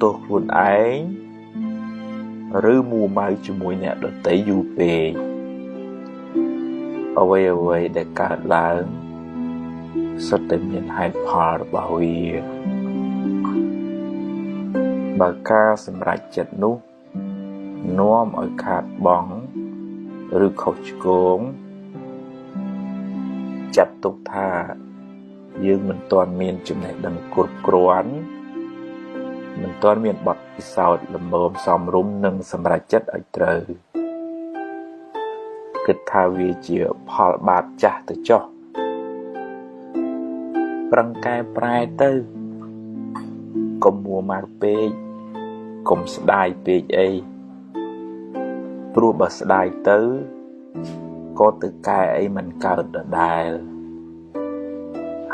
ទោសខ្លួនឯងឬមួម៉ៅជាមួយអ្នកដទៃយូរពេកអ្វីៗដែលកើតឡើងសុទ្ធតែមានហេតុផលរបស់វាបើការសម្រេចចិត្តនោះនាំឲ្យខាតបង់ឬខុសឆ្គងចាត់ទុកថាយើងមិនទាន់មានចំណេះដឹងគ្រប់គ្រាន់មិនទាន់មានបទពិសោធន៍ល្មមសមរម្យនិងសម្រេចចិត្តឲ្យត្រូវគិតថាវាជាផលបាបចាស់ទៅចុះប្រឹងកែប្រែទៅកុំមួម៉ៅពេកកុំស្ដាយពេកអីព្រោះបើស្ដាយទៅក៏ទៅកែអីមិនកើតដដែល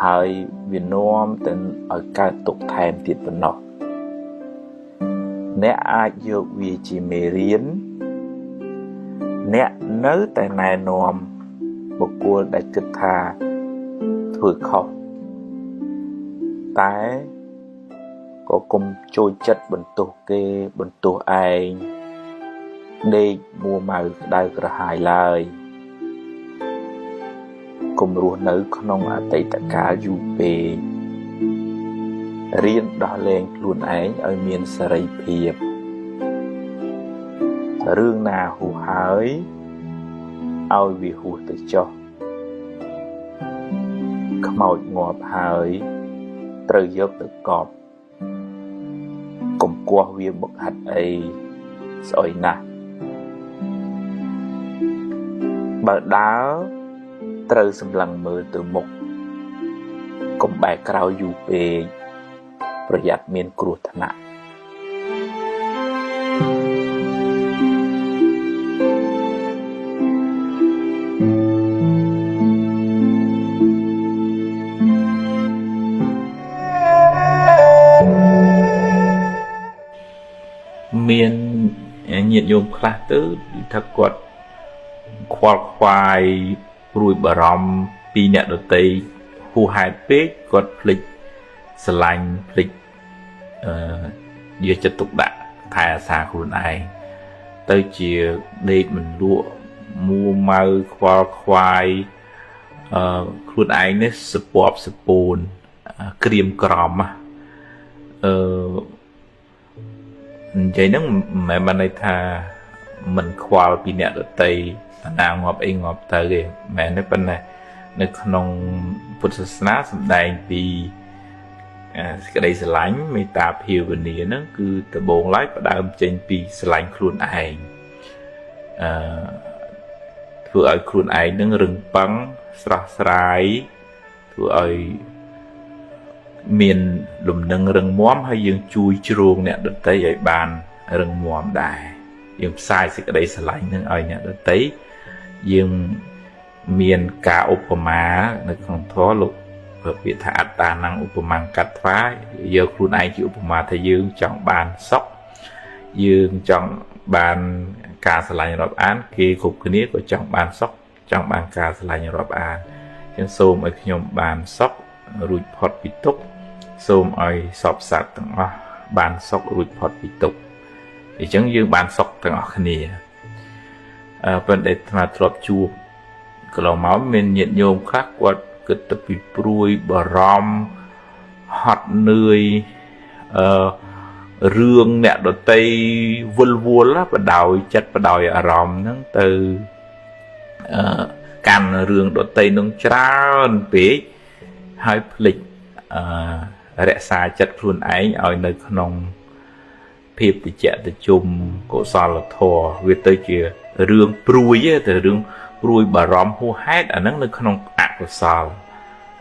ហើយវានាំទៅឲ្យកើតទុក្ខថែមទៀតប៉ុណ្ណោះអ្នកអាចយកវាជាមេរៀនអ្នកនៅតែណែនាំបុគ្គលដែលគិតថាធ្វើខុសតែក៏កុំចូលចិត្តបន្ទោសគេបន្ទោសឯងដេកមួម៉ៅក្តៅក្រហាយឡើយកុំរស់នៅក្នុងអតីតកាលយូរពេករៀនដោះលែងខ្លួនឯងឲ្យមានសេរីភាពរឿងណាហួសហើយឲ្យវាហួសទៅចុះខ្មោចងាប់ហើយត្រូវយកទៅកប់កុំគោះវាបុកហាត់អីស្អុយណាស់បើដើរត្រូវសម្លឹងមើលទៅមុខកុំបែរក្រោយយូរពេកប្រយ័ត្នមានគ្រោះថ្នាក់មានញាតិញោមខ្លះទៅថាគាត់ខ្វល់ខ្វាយព្រួយបារម្ភពីអ្នកដទៃហួសហេតុពេកគាត់ភ្លេចស្រឡាញ់ភ្លេចយកចិត្តទុកដាក់ថែអាសាខ្លួនឯងទៅជាដេកមិនលក់មួម៉ៅខ្វល់ខ្វាយខ្លួនឯងនេះសពប់សពូនក្រៀមក្រំនិយាយហ្នឹងមិនមែនបានន័យថាមិនខ្វល់ពីអ្នកដទៃណាងាប់អីងាប់ទៅទេមែនទេប៉ុន្តែនៅក្នុងពុទ្ធសាសនាសម្ដែងពីសេចក្តីស្រឡាញ់មេត្តាភាវនាហ្នឹងគឺដំបូងឡើយផ្ដើមចេញពីស្រឡាញ់ខ្លួនឯងធ្វើឲ្យខ្លួនឯងនឹងរឹងប៉ឹងស្រស់ស្រាយធ្វើឲ្យមានលំនឹងរឹងមាំហើយយើងជួយជ្រោងអ្នកដទៃឲ្យបានរឹងមាំដែរយើងផ្សាយសេចក្តីស្រឡាញ់នឹងឲ្យអ្នកដទៃយើងមានការឧបមានៅក្នុងធម៌លោកពាក្យថាអត្តានំឧបមាកត្វាយកខ្លួនឯងជាឧបមាថាយើងចង់បានសុខយើងចង់បានការស្រឡាញ់រាប់អានគេគ្រប់គ្នាក៏ចង់បានសុខចង់បានការស្រឡាញ់រាប់អានអញ្ចឹងសូមឲ្យខ្ញុំបានសុខរួចផុតពីទុក្ខសូមឲ្យសពសត្វទាំងអស់បានសុខរួចផុតពីទុក្ខអញ្ចឹងយើងបានសុខទាំងអស់គ្នាប៉ុន្តែអាត្មាធ្លាប់ជួបកន្លងមកមានញាតិញោមខ្លះគាត់គិតទៅពីព្រួយបារម្ភហត់នឿយរឿងអ្នកដទៃវិលវល់បដោយចិត្តបដោយអារម្មណ៍ហ្នឹងទៅកាន់រឿងដទៃនឹងច្រើនពេកហើយភ្លេចរក្សាចិត្តខ្លួនឯងឲ្យនៅក្នុងភាពតិចតិជុំកុសលធម៌វាទៅជារឿងព្រួយទៅរឿងព្រួយបារម្ភហួសហេតុអាហ្នឹងនៅក្នុងអកុសល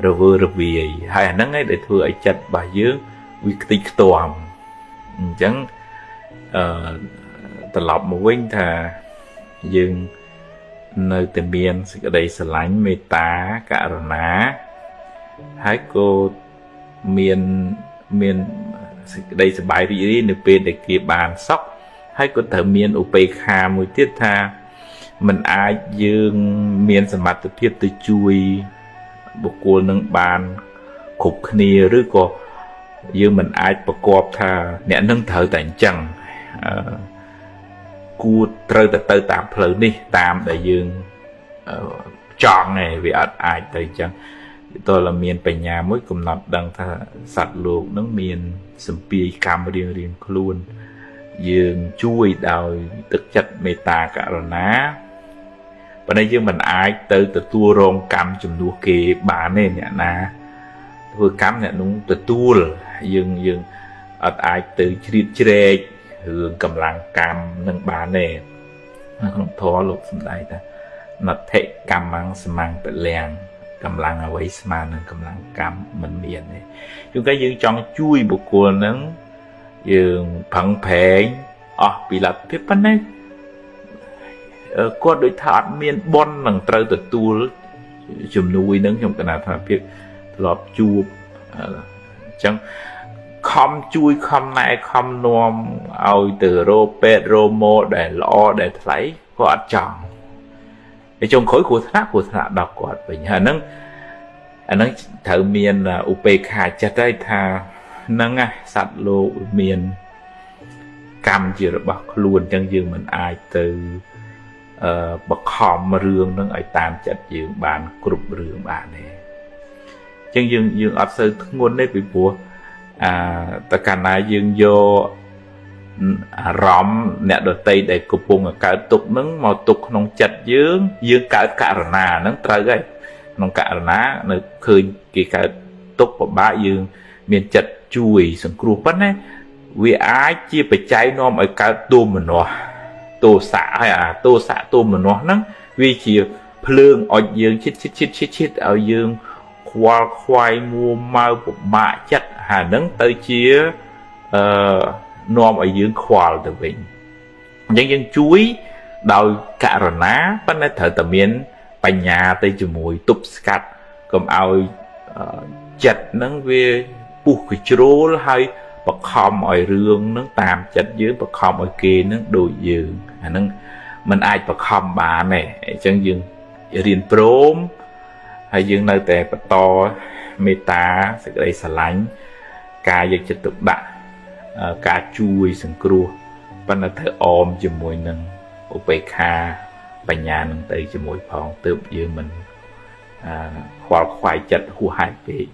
រវើរវាយហើយអាហ្នឹងឯងដែលធ្វើឲ្យចិត្តរបស់យើងវាខ្ទេចខ្ទាំអញ្ចឹងត្រឡប់មកវិញថាយើងនៅតែមានសេចក្តីស្រឡាញ់មេត្តាករុណាហើយក៏មានសេចក្តីសប្បាយរីករាយនៅពេលដែលគេបានសុខហើយក៏ត្រូវមានឧបេក្ខាមួយទៀតថាមិនអាចយើងមានសមត្ថភាពទៅជួយបុគ្គលនឹងបានគ្រប់គ្នាឬក៏ យើងមិនអាចប្រកបថាអ្នកនឹងត្រូវតែអញ្ចឹងគួរត្រូវតែទៅតាមផ្លូវនេះតាមដែលយើងចង់ឯងវាអត់អាចទៅអញ្ចឹងតើលមានបញ្ញាមួយកំណត់ដឹងថាសត្វលោកនឹងមានសម្ពាយកម្មរៀងរៀងខ្លួនយើងជួយដោយទឹកចិត្តមេត្តាករុណាប៉ុន្តែយើងមិនអាចទៅទទួលរងកម្មជំនួសគេបានទេអ្នកណាធ្វើកម្មអ្នកនោះទទួលយើងយើងអត់អាចទៅជ្រៀតជ្រែករឿងកម្លាំងកម្មនឹងបានទេក្នុងធម៌លោកសំដែងថាណដ្ឋិកម្មੰសមੰពលំកម្លាំងអ្វីស្មើនឹងកម្លាំងកម្មមិនមានទេជួនកាលយើងចង់ជួយបុគ្គលនឹងយើងប្រឹងប្រែងអស់ពីលទ្ធភាពប៉ុន្តែគាត់ដូចថាអត់មានបុណ្យនឹងត្រូវទទួលជំនួយនឹងខ្ញុំកណាថាភាពធ្លាប់ជួបអញ្ចឹងខំជួយខំណែខំនាំឲ្យទៅរកពេទ្យរកម៉ដែលល្អដែលថ្លៃគាត់អត់ចង់ឯចុងក្រោយគ្រោះថ្នាក់ដល់គាត់វិញហើយហ្នឹងអាហ្នឹងត្រូវមានឧបេក្ខាចិត្តហើយថាហ្នឹងណាសត្វលោកមានកម្មជារបស់ខ្លួនអញ្ចឹងយើងមិនអាចទៅបខំរឿងហ្នឹងឲ្យតាមចិត្តយើងបានគ្រប់រឿងបានទេអញ្ចឹងយើងអត់សូវធ្ងន់ទេពីព្រោះតើកាលណាយើងយកអារម្មណ៍អ្នកដតីដែលកំពុងកើតទុក្ខហ្នឹងមកទុកក្នុងចិត្តយើងយើងកើតករណាហ្នឹងត្រូវហើយក្នុងករណានៅឃើញគេកើតទុក្ខពិបាកយើងមានចិត្តជួយសង្គ្រោះប៉ុន្តែវាអាចជាបច្ច័យនាំឲ្យកើតទោមនស្សទោសៈហើយអាទោសៈទោមនស្សហ្នឹងវាជាភ្លើងអុចយើងឈិតឈិតឈិតឈិតឈិតឲ្យយើងខ្វល់ខ្វាយមួម៉ៅពិបាកចិត្តហើយហ្នឹងទៅជានាំឲ្យយើងខ្វល់ទៅវិញអញ្ចឹងយើងជួយដោយករណាប៉ុន្តែត្រូវតែមានបញ្ញាទៅជាមួយទប់ស្កាត់កុំឲ្យចិត្តហ្នឹងវាពុះកជ្រោលហើយបខំឲ្យរឿងហ្នឹងតាមចិត្តយើងបខំឲ្យគេហ្នឹងដូចយើងអាហ្នឹងมันអាចបខំបានទេអញ្ចឹងយើងរៀនព្រមហើយយើងនៅតែបន្តមេត្តាសេចក្តីស្រឡាញ់ការយកចិត្តទុកដាក់ការជួយសង្គ្រោះប៉ុន្តែត្រូវអមជាមួយនឹងឧបេក្ខាបញ្ញានឹងទៅជាមួយផងទើបយើងមិនខ្វល់ខ្វាយចិត្តហួសហេតុពេក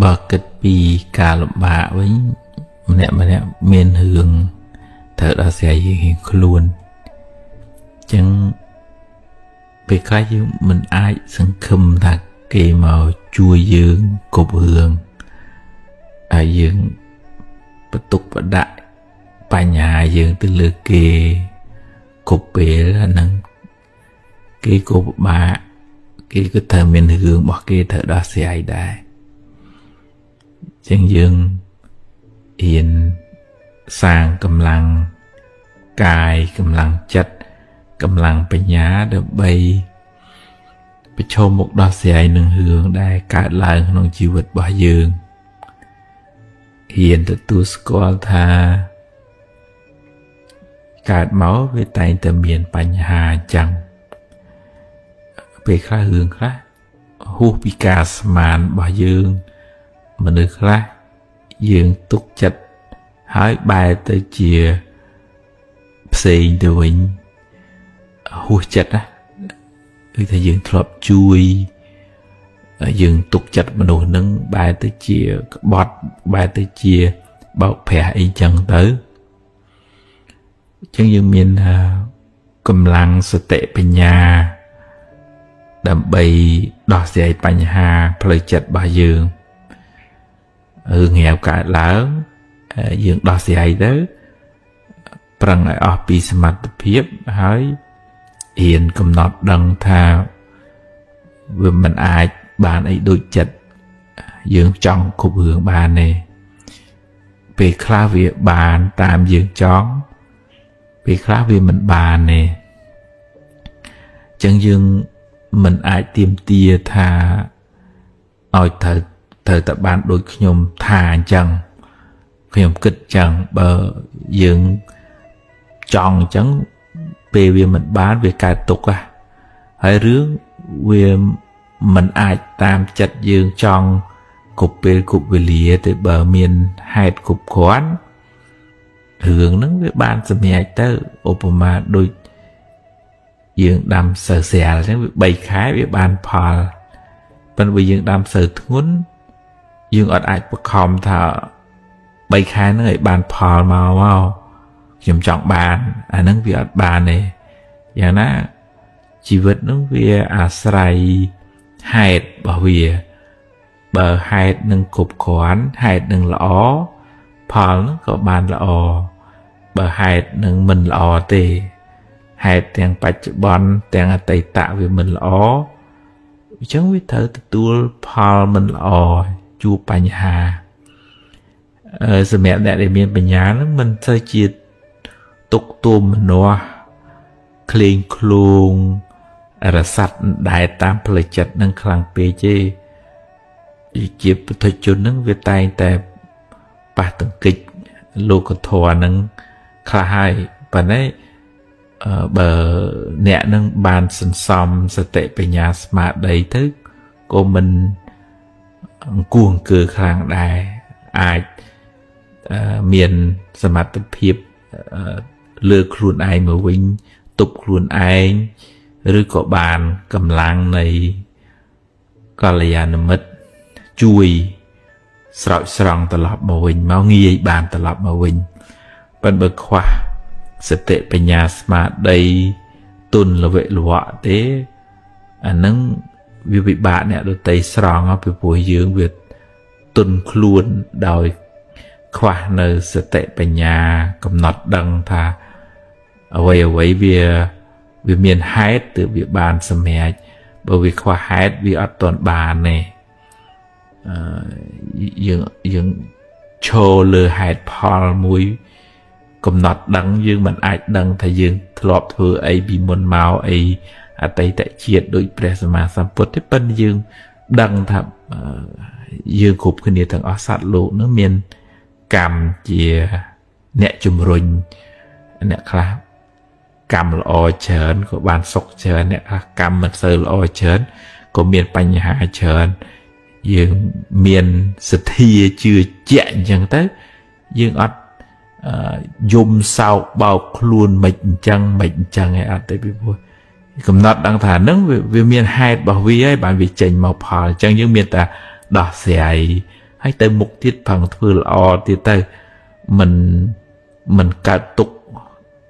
បើគិតពីការលំបាកវិញម្នាក់ម្នាក់មានរឿងត្រូវដោះស្រាយរៀងខ្លួនអញ្ចឹងពេលខ្លះយើងមិនអាចសង្ឃឹមថាគេមកជួយយើងគ្រប់រឿងហើយយើងបន្ទុកបដាក់បញ្ហាយើងទៅលើគេគ្រប់ពេលអាហ្នឹងគេក៏ពិបាកគេក៏ត្រូវមានរឿងរបស់គេត្រូវដោះស្រាយដែរចឹងយើងរៀនសាងកម្លាំងកាយកម្លាំងចិត្តកម្លាំងបញ្ញាដើម្បីប្រឈមមុខដោះស្រាយនឹងរឿងដែលកើតឡើងក្នុងជីវិតរបស់យើងហ៊ានទទួលស្គាល់ថាកើតមកវាតែងតែមានបញ្ហាអញ្ចឹងពេលខ្លះរឿងខ្លះហួសពីការស្មានរបស់យើងមនុស្សខ្លះយើងទុកចិត្តហើយបែរទៅជាផ្សេងទៅវិញហួសចិត្តណាគឺថាយើងធ្លាប់ជួយយើងទុកចិត្តមនុស្សនឹងបែរទៅជាក្បត់បែរទៅជាបោកប្រាស់អីចឹងទៅអញ្ចឹងយើងមានកម្លាំងសតិបញ្ញាដើម្បីដោះស្រាយបញ្ហាផ្លូវចិត្តរបស់យើងរឿងរ៉ាវកើតឡើងយើងដោះស្រាយទៅប្រឹងឲ្យអស់ពីសមត្ថភាពហើយរៀនកំណត់ដឹងថាវាមិនអាចបានអីដូចចិត្ត យើងចង់គ្រប់រឿងបានទេពេលខ្លះវាបានតាមយើងចង់ពេលខ្លះវាមិនបានទេចឹងយើងមិនអាចទាមទារថាឲ្យត្រូវតែបានដូចខ្ញុំថាអញ្ចឹងខ្ញុំគិតចឹងបើយើងចង់អញ្ចឹងពេលវាមិនបានវាកើតទុក្ខហើយរឿងវាមិនអាចតាមចិត្តយើងចង់គ្រប់ពេលគ្រប់វេលាទេបើមានហេតុគ្រប់គ្រាន់រឿងហ្នឹងវាបានសម្រេចទៅឧបមាដូចយើងដាំស្រូវស្រាលអញ្ចឹងវា3ខែវាបានផលប៉ុន្តែបើយើងដាំស្រូវធ្ងន់យើងអត់អាចបខំថា3ខែហ្នឹងឲ្យបានផលមកខ្ញុំចង់បានអាហ្នឹងវាអត់បានទេយ៉ាងណាជីវិតហ្នឹងវាអាស្រ័យហេតុរបស់វាបើហេតុនឹងគ្រប់គ្រាន់ហេតុនឹងល្អផលហ្នឹងក៏បានល្អបើហេតុនឹងមិនល្អទេហេតុទាំងបច្ចុប្បន្នទាំងអតីតវាមិនល្អអញ្ចឹងវាត្រូវទទួលផលមិនល្អជួបបញ្ហាសម្រាប់អ្នកដែលមានបញ្ញាហ្នឹងមិនសូវជាទុកទោមនស្សក្លែងក្លូងរស័ព្ទដែលតាមផ្លូវចិត្តនឹងខ្លាំងពេកទេជាពុទ្ធជនហ្នឹងវាតែងតែប៉ះទង្គិចលោកធម៌ហ្នឹងខ្លះហើយប៉ុន្តែបើអ្នកនឹងបានសន្សំសតិបញ្ញាស្មារតីទៅក៏មិនអង្គួអង្គើខ្លាំងដែរអាចមានសមត្ថភាពលើខ្លួនឯងមកវិញទប់ខ្លួនឯងឬក៏បានកម្លាំងនៃកល្យាណមិត្តជួយស្រោចស្រង់ត្រឡប់មកវិញមកងាយបានត្រឡប់មកវិញប៉ុន្តែបើខ្វះសតិបញ្ញាស្មារតីទុនលវៈលវៈទេអានឹងវាពិបាកអ្នកដទៃស្រង់ពីព្រោះយើងវាទុនខ្លួនដោយខ្វះនៅសតិបញ្ញាកំណត់ដឹងថាអ្វីអ្វីវាមានហេតុទើបវាបានសម្រេចបើវាខ្វះហេតុវាអត់ទាន់បានទេយើងឈរលើហេតុផលមួយកំណត់ដឹងយើងមិនអាចដឹងថាយើងធ្លាប់ធ្វើអីពីមុនមកអីអតីតជាតិដូចព្រះសម្មាសម្ពុទ្ធទេប៉ុន្តែយើងដឹងថាយើងគ្រប់គ្នាទាំងអស់សត្វលោកនឹងមានកម្មជាអ្នកជំរុញអ្នកខ្លះកម្មល្អច្រើនក៏បានសុខច្រើនអ្នកខ្លះកម្មមិនសូវល្អច្រើនក៏មានបញ្ហាច្រើនយើងមានសទ្ធាជឿជាក់អញ្ចឹងទៅយើងអត់យំសោកបោកខ្លួនមិនអញ្ចឹងមិនអញ្ចឹងឯងអត់ទេពីព្រោះកំណត់ដឹងថាហ្នឹងវាមានហេតុរបស់វាហើយបានវាចេញមកផលអញ្ចឹងយើងមានតែដោះស្រាយហើយទៅមុខទៀតប្រឹងធ្វើល្អទៀតទៅមិនកើតទុក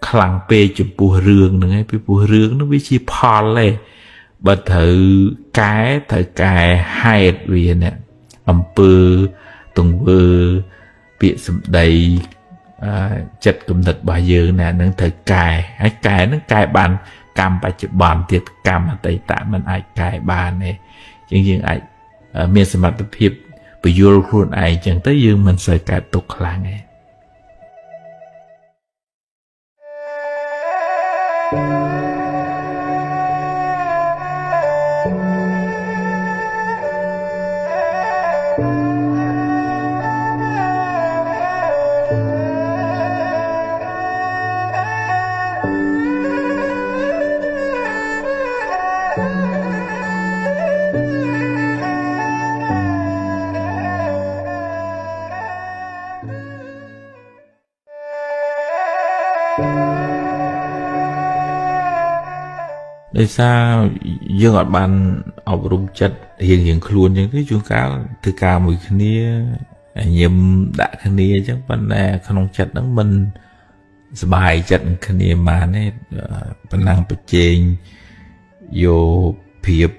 ខ្លាំងពេកចំពោះរឿងហ្នឹងឯងពីព្រោះរឿងហ្នឹងវាជាផលឯងបើត្រូវកែត្រូវកែហេតុវានេះអំពើទង្វើពាក្យសម្ដីចិត្តគំនិតរបស់យើងណានឹងត្រូវកែហើយកែនឹងកែបានកម្មបច្ចុប្បន្នទៀតកម្មអតីតមិនអាចកែបានទេជាងយើងអាចមានសមត្ថភាពពយល់ខ្លួនឯងចឹងទៅយើងមិនសូវកើតទុក្ខខ្លាំងទេដោយសារយើងអត់បានអប់រំចិត្តរៀងៗខ្លួនអញ្ចឹងទេជួនកាលធ្វើការមួយគ្នាញឹមដាក់គ្នាអញ្ចឹងប៉ុន្តែក្នុងចិត្តហ្នឹងមិនសប្បាយចិត្តនឹងគ្នាបានទេប៉ុណ្ណឹងប្រជែងយកភាព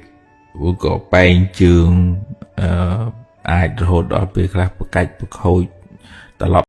ឬក៏បែងជើងអាចរហូតដល់ពេលខ្លះប្រកាច់ប្រខូចត្រឡប់